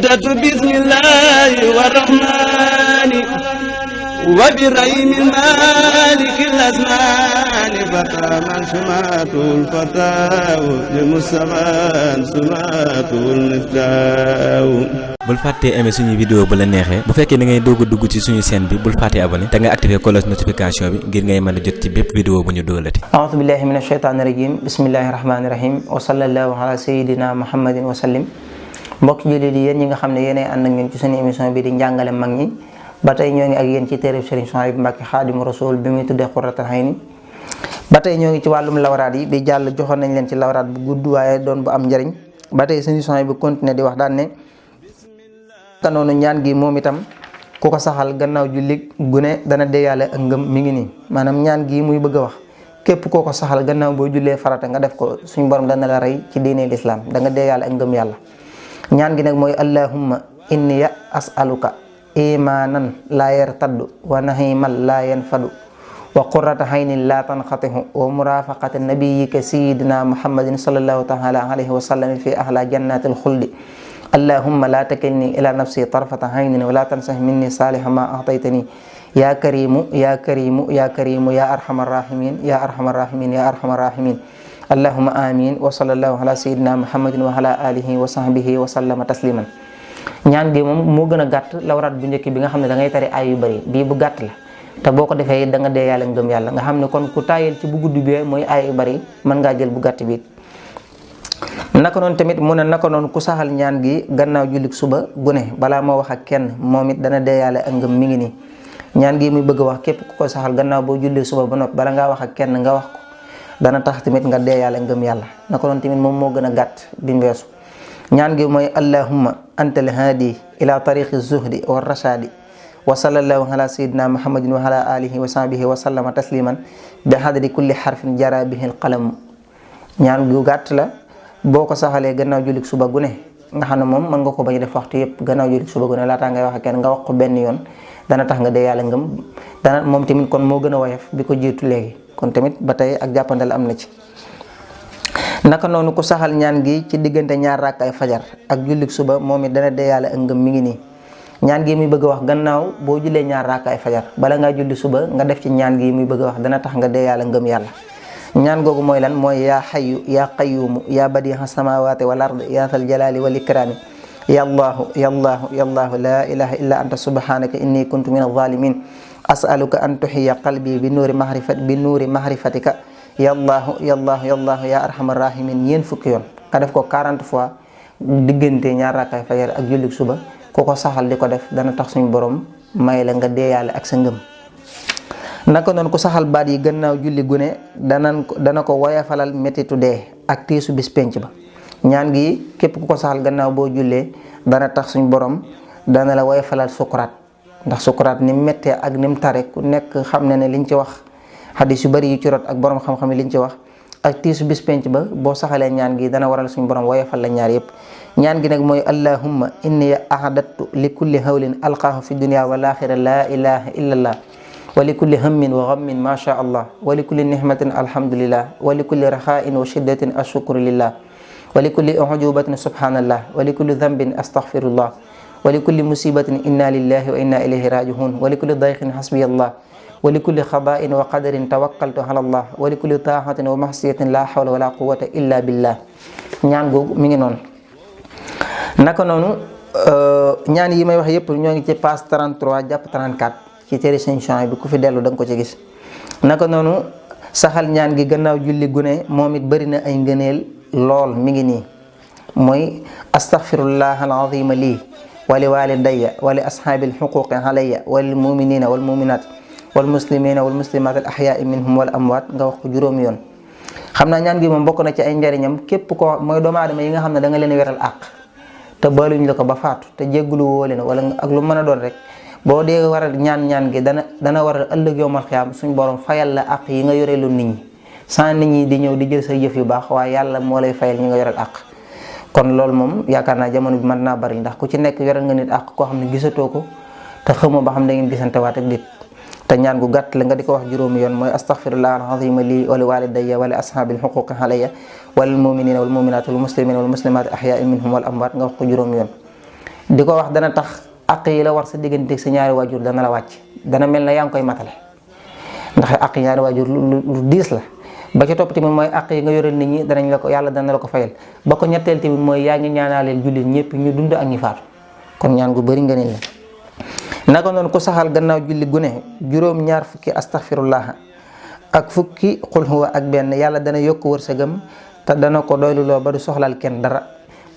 بدأت بسم الله والرحمن وبرحيم المالك الأزمان فتى من سماته الفتاة لمصطفى سماته المفتاح. bul fàttee aimer suñu vidéo bu la neexee bu fekkee da ngay doog a dugg ci suñu chaîne bi bul fàttee abonné te nga activer cloche notification bi ngir ngay mën a jot ci bépp vidéo bu ñu doolati. a'uuzu billahi mina shaytaani rajim bismillahi rahmaani rahim wa sallallahu ala sayyidina muhammadin wa sallim. mbokk jullit yi yéen ñi nga xam ne yéenay ànd ak ñun ci suñu émission bi di njàngale mag ñi ba tey ñoo ngi ak yéen ci téereb Serigne Souhaïbou Mbacké Xaadimu Rasuul bi muy tuddee Qurratul Hayni. ba tey ñoo ngi ci wàllum lawraat yi bi jàll joxoon nañ leen ci lawraat bu gudd waaye doon bu am njëriñ ba tey Serigne Souhaïbou bu continuer di wax daan ne noonu ñaan gi moom itam ku ko saxal gannaaw julli gune dana deeyaale ak ngëm mi ngi nii maanaam ñaan gi muy bëgg a wax képp koo ko saxal gannaaw boo jullee farata nga def ko suñu borom dana la rey ci diine lislaam da nga deeyaale ak ngëm yàlla. ñaan gi nag mooy allahumma inni as'aluka imanan la yartaddu wa nahiman la yanfadu wa qurrata haynin la tanqatihu wa murafaqata nabiyyika sayyidina muhammadin sallallahu ta'ala alayhi wa sallam fi ahla jannatil khuldi. allahumma la takilni ila nafsi tarfata haynin wa la tansah minni saliha ma a'taytani ya karimu ya karimu ya karimu ya arhamar rahimin ya arhamar rahimin ya arhamar rahimin. allahumma amin wa sallallahu ala sayyidina muhammadin wa ala alihi wa sahbihi wa sallama tasliman. ñaan gi moom moo gën a gàtt lawraat bu njëkk bi nga xam ne da ngay tari ay yu bëri bii bu gàtt la te boo ko defee da nga dee yàlla ngëm yàlla nga xam ne kon ku taayal ci bu gudd bi mooy ay yu bëri mën ngaa jël bu gàtt bi. naka noonu tamit mu ne naka noonu ku saxal ñaan gi gannaaw jullik suba gune balaa moo wax ak kenn moom it dana dee yàlla ak ngëm mi ngi nii ñaan gi muy bëgg a wax képp ku ko saxal gannaaw boo jullee suba ba noppi bala ngaa wax ak kenn nga wax ko dana tax tamit nga dee yàlla ngëm yàlla naka noonu tamit moom moo gën a gàtt bi mu weesu. ñaan gi mooy allahumma anta alhaadi ila tariqi zuhdi wa rashadi wa sallallahu ala sayyidina muhammadin wa ala alihi wa sahbihi wa sallama tasliman bi hadri kulli harfin jara bihi alqalam. ñaan gu gàtt la boo ko saxalee gannaaw jullik suba gune nga xam ne moom mën nga ko bañ a def waxtu yëpp gannaaw jullik suba gune laataa ngay wax ak kenn nga wax ko benn yoon dana tax nga dee yàlla ngëm dana moom tamit kon moo gën a woyof bi ko jiitu léegi kon tamit ba tey ak jàppandal am na ci. naka noonu ku saxal ñaan gi ci diggante ñaar rakk ay fajar ak jullik suba moom it dana dee yàlla ak ngëm mi ngi nii ñaan gi muy bëgg a wax gannaaw boo jullee ñaar rakk ay fajar bala ngaa julli suba nga def ci ñaan gi muy bëgg a wax dana tax nga dee yàlla ngëm yàlla. ñaan googu mooy lan mooy yaa xayu yaa qayumu yaa badiha samawati wal ard yaa thal jalali wal ikrami ya allahu ya allahu ya allahu la ilaha illa anta subhanaka inni kuntu min adh-dhalimin as'aluka an tuhiya qalbi bi nuuri mahrifatika ya allahu ya allahu ya allahu ya arhamar rahimin yéen fukki yoon nga def ko 40 fois diggante ñaar raakaay fajar ak jullik suba ku ko saxal di ko def dana tax suñu borom may la nga deeyaale ak sa ngëm. naka noonu ku saxal baat yi gannaaw julli gune dana ko woyafalal mettitu dee ak tiisu bis penc ba. ñaan gi képp ku ko saxal gannaaw boo jullee dana tax suñu borom dana la woyafalal sukuraat ndax sukuraat ni mu méttee ak ni mu tare ku nekk xam ne liñ ci wax xadis yu bari yu ci rot ak borom xam-xam yi liñ ci wax ak tiisu bis penc ba boo saxalee ñaan gi dana waral suñu borom woyafal la ñaar yëpp. ñaan gi nag mooy allahumma inni ahadattu li kulli hawlin alqaahu fi dunya wal axira la ilaha illa allah wa li kulli hammin wa ghammin ma sha allah wa li kulli nihmatin alhamdulillah wa li kulli raxain wa shiddatin ashukru lillah wa li kulli ujubatin subhanallah wa li kulli dhanbin astaghfirullah wa li kulli musibatin inna lillahi wa inna ilayhi raji'un wa li kulli dayqin hasbiyallah wa li kulli qada'in wa qadarin tawakkaltu ala allah wa li kulli ta'atin wa mahsiyatin la hawla wa la quwwata illa billah. ñaan googu mi ngi noonu. naka noonu ñaan yi may wax yëpp ñoo ngi ci page 33 jàpp 34 ci téere Serigne Souhaïbou bi ku fi dellu da nga ko ci gis. naka noonu saxal ñaan gi gannaaw julli gune moom it bëri na ay ngëneel lool mi ngi nii mooy astaghfirullah al-azim lii wa li walidayya wa li ashaabil huquqi alayya wa lil muminina wal muminat wal muslimina wal muslimat al ahya'i minhum wal amwat nga wax ko juróomi yoon. xam naa ñaan gi moom bokk na ci ay njariñam képp ko mooy doomu aadama yi nga xam ne da nga leen weral àq te baaluñ la ko ba faatu te jéggulu woo leen wala ak lu mën a doon rek boo dee waral ñaan gi dana waral ëllëg yowmal xiyaam suñ borom fayal la àq yi nga yoreelu nit ñi sans nit ñi di ñëw di jël sa jëf yu baax waaye yàlla moo lay fayal ñi nga yoreel àq. kon loolu moom yaakaar naa jamono bi mën naa bari ndax ku ci nekk yoreel nga nit àq koo xam ne gisatoo ko te xamoo ba xam da ngeen gisante waat ak dit te ñaan gu gàtt la nga di ko wax juróomi yoon mooy astaghfirullah al-azim li wa li walidayya wa li ashabil huquqi alayya wal muminina wal muminat wal muslimina wal muslimat ahya'i minhum wal amwat nga wax ko juróomi yoon. di ko wax dana tax àq yi la war sa digganteeg sa ñaari waajur dana la wàcc, dana mel na yaa ngi koy matale, ndax àq ñaari waajur lu diis la. ba ca topp tamit mooy àq yi nga yoreel nit ñi danañ la ko yàlla dana la ko fayal. ba ko ñetteel tamit mooy yaa ngi ñaanaaleel jullit ñëpp ñu dund ak ñi faatu, kon ñaan gu bëri ngëneel la. naka noonu ku saxal gannaaw julli gu ne juróom-ñaar fukki astaghfirullah ak fukki xul huwa ak benn, yàlla dana yokk wërsëgam te dana ko doyluloo ba du soxlaal kenn dara.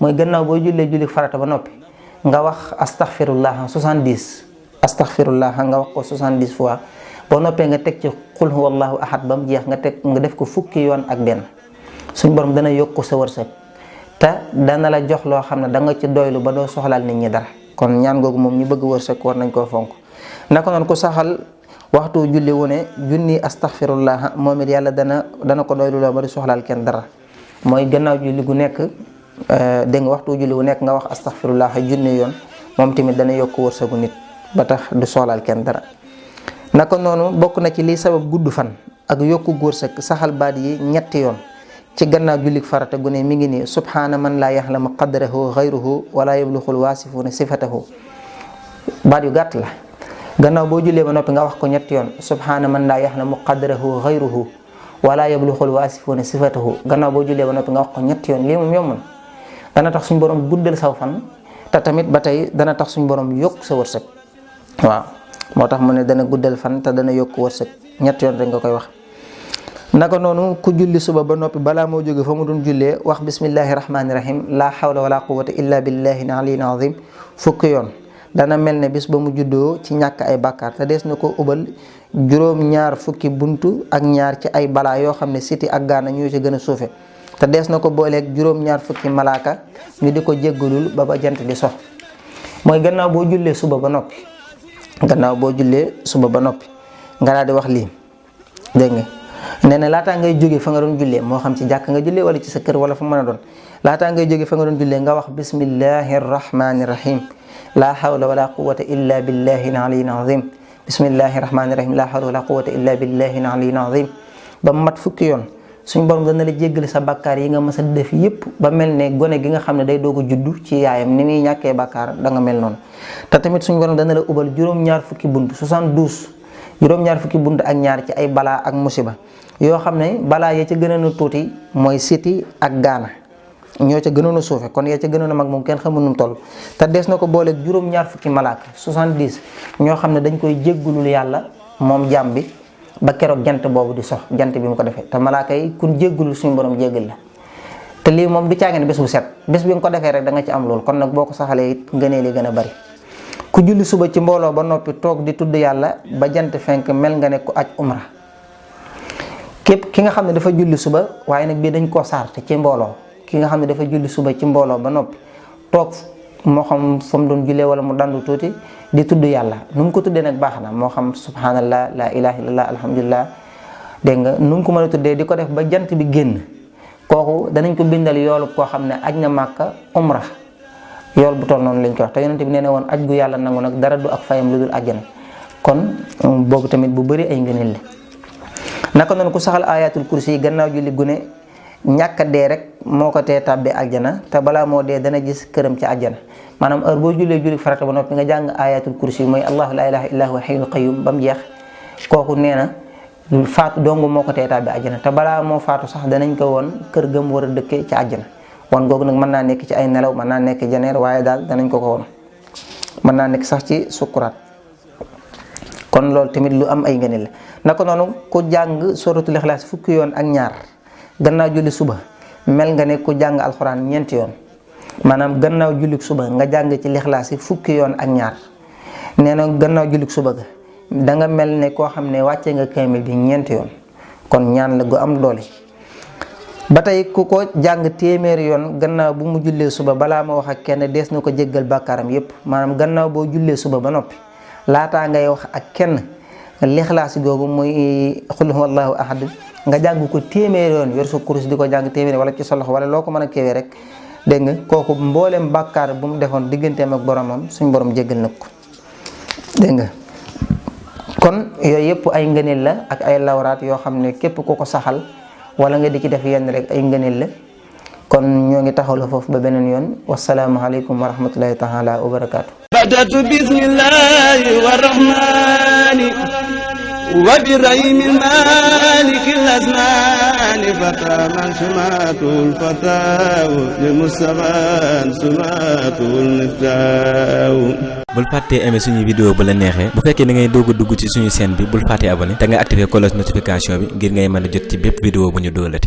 mooy gannaaw boo jullee julli farata ba noppi nga wax astaghfirullah 70 astaghfirullah nga wax ko 70 fois. boo noppee nga teg ci xul huwallahu ahad ba mu jeex nga def ko fukki yoon ak benn, suñ borom dana yokk sa wërsëg te dana la jox loo xam ne da nga ci doylu ba doo soxlaal nit ñi dara. kon ñaan googu moom ñu bëgg wërsëg war nañ koo fonk. naka noonu ku saxal waxtu julli wu ne junni astaghfirullah moom it yàlla dana ko doylu loo ba du soxlaal kenn dara. mooy gannaaw julli gu nekk dégg nga waxtu julli wu nekk nga wax astaghfirullah junni yoon, moom tamit dana yokk wërsëgu nit ba tax du soxlaal kenn dara. naka noonu bokk na ci liy sabab gudd fan ak yokku wërsëg saxal baat yi ñetti yoon ci gannaaw jullik farata gu ne mi ngi nii subhaana man laa yaxlamu qadrahu xayruhu wala yabluxul waasifuuna sifatahu. baat yu gàtt la, gannaaw boo jullee ba noppi nga wax ko ñetti yoon subhaana man laa yaxlamu qadrahu xayruhu wala yabluxul waasifuuna sifatahu. gannaaw boo jullee ba noppi nga wax ko ñetti yoon. lii moom yomb na, dana tax suñu borom guddal saw fan te tamit ba tey dana tax suñu borom yokk sa wërsëg. waaw moo tax mu ne dana guddal fan te dana yokk wërsëg, ñetti yoon rek nga koy wax. naka noonu ku julli suba ba noppi balaa moo jóge fa mu doon jullee wax bismillahi rahmaani rahim laa hawla wala quwwata illa billahi aliyil azim fukki yoon. dana mel ne bis ba mu juddoo ci ñàkk ay bàkkaar te dees na ko ubal juróom-ñaar fukki buntu ak ñaar ci ay balaa yoo xam ne siti ak gaana ñoo ci gën a suufe te dees na ko booleeg juróom-ñaar fukki malaaka ñu di ko jéggalul ba jant di sox. mooy gannaaw boo jullee suba ba noppi nga daal di wax lii dégg nga nee na laataa ngay jóge fa nga doon jullee moo xam ci jàkk nga jullee wala ci sa kër wala fu mën a doon, laataa ngay jóge fa nga doon jullee nga wax bismillahi rahmani rahim laa hawla wala quwwata illa billahi aliyil azim bismillahi rahmani rahim laa hawla wala quwwata illa billahi aliyil azim ba mat fukki yoon. suñ borom dana la jéggal sa bakkaar yi nga mës a def yépp ba mel ne gone gi nga xam ne day doog a juddu ci yaayam ni muy ñàkkee bakkaar da nga mel noonu. te tamit suñ borom dana la ubal juróom-ñaar fukki bunt 72 juróom-ñaar fukki bunt ak ñaar ci ay balaa ak musiba yoo xam ne balaa ya ca gënoon a tuuti mooy siti ak gaana ñoo ca gënoon a suufe, kon ya ca gënoon a mag moom kenn xamul nu mu toll. te des na ko booleeg juróom-ñaar fukki malaaka 70 ñoo xam ne dañ koy jéggulul yàlla moom jaam bi ba keroog jant boobu di sox, jant bi mu ko defee. te malaaka yi kun jéggulul suñu borom jéggal la. te lii moom du caagin bés bu set, bés bi nga ko defee rek da nga ci am loolu. kon nag boo ko saxalee it ngëneel yi gën a bari. ku julli suba ci mbooloo ba noppi toog di tudd yàlla ba jant fenk mel nga ne ku aj umra. képp ki nga xam ne dafa julli suba waaye nag bii dañ koo sarte ci mbooloo, ki nga xam ne dafa julli suba ci mbooloo ba noppi toog moo xam fa mu doon jullee wala mu dandu tuuti di tudd yàlla nu mu ko tuddee nag baax na, moo xam subhanallah la ilaha illallah alhamdulillah dégg nga nu mu ko mën a tuddee di ko def ba jant bi génn, kooku danañ ko bindal yoolu koo xam ne aj na màkka umra. yool bu toll noonu lañ ko wax te yonente bi nee na woon aj gu yàlla nangu nag dara du ak fayam lu dul àjjana. kon boobu tamit bu bëri ay ngëneel la. naka noonu ku saxal ayatul kursi yi gannaaw julli gune ñàkk a dee rek moo ko tee tàbbee àjjana te balaa moo dee dana gis këram ci àjjana. maanaam heure boo jullee julli farata ba noppi nga jàng ayatul kursi yi mooy allahu la ilaha illa huwa hayyul qayyum ba mu jeex, kooku nee na faatu dong moo ko tee tàbbee àjjana te balaa moo faatu sax danañ ko woon kër gëm war a dëkkee ci àjjana. wan googu nag mën naa nekk ci ay nelaw, mën naa nekk janeer, waaye daal danañ ko woon, mën naa nekk sax ci sukkuraat. kon loolu tamit lu am ay ngëneel la. naka noonu ku jàng suratul ixlaas fukki yoon ak ñaar gannaaw julli suba mel nga ne ku jàng alxuraan ñeenti yoon. maanaam gannaaw julli suba nga jàng ci lixlaas yi fukki yoon ak ñaar nee na gannaaw julli suba ga da nga mel ne koo xam ne wàcce nga kaamil bi ñeenti yoon. kon ñaan la gu am doole. ba tey ku ko jàng téeméeri yoon gannaaw bu mu jullee suba balaa ma wax ak kenn dees na ko jéggal bàkkaaram yépp. maanaam gannaaw boo jullee suba ba noppi laataa ngay wax ak kenn lixlaas googu muy xul huwallahu ahad nga jàng ko téeméeri yoon yor sa kurus di ko jàng téeméeri wala ci sa loxo wala loo ko mën a kéwee rek dégg nga kooku mboolem bàkkaar bu mu defoon digganteem ak boromam suñ borom jéggal na ko dégg nga. kon yooyu yëpp ay ngëneel la ak ay lawraat yoo xam ne képp ku ko saxal wala nga di ci def yenn rek ay ngëneel la kon ñoo ngi taxawlu foofu ba beneen yoon wasalaamu aleykum wa rahmatullahi taala wa barakaatu. بدأت بسم الله والرحمن وبرحيم المالك الأزمان فتى من سماته الفتاة لمصطفى سماته المفتاح. bul fàttee aimer suñu vidéo bu la neexee bu fekkee da ngay doog a dugg ci suñu chaîne bi bul fàttee abonné te nga activer cloche notification bi ngir ngay mën a jot ci bépp vidéo bu ñu dóolati.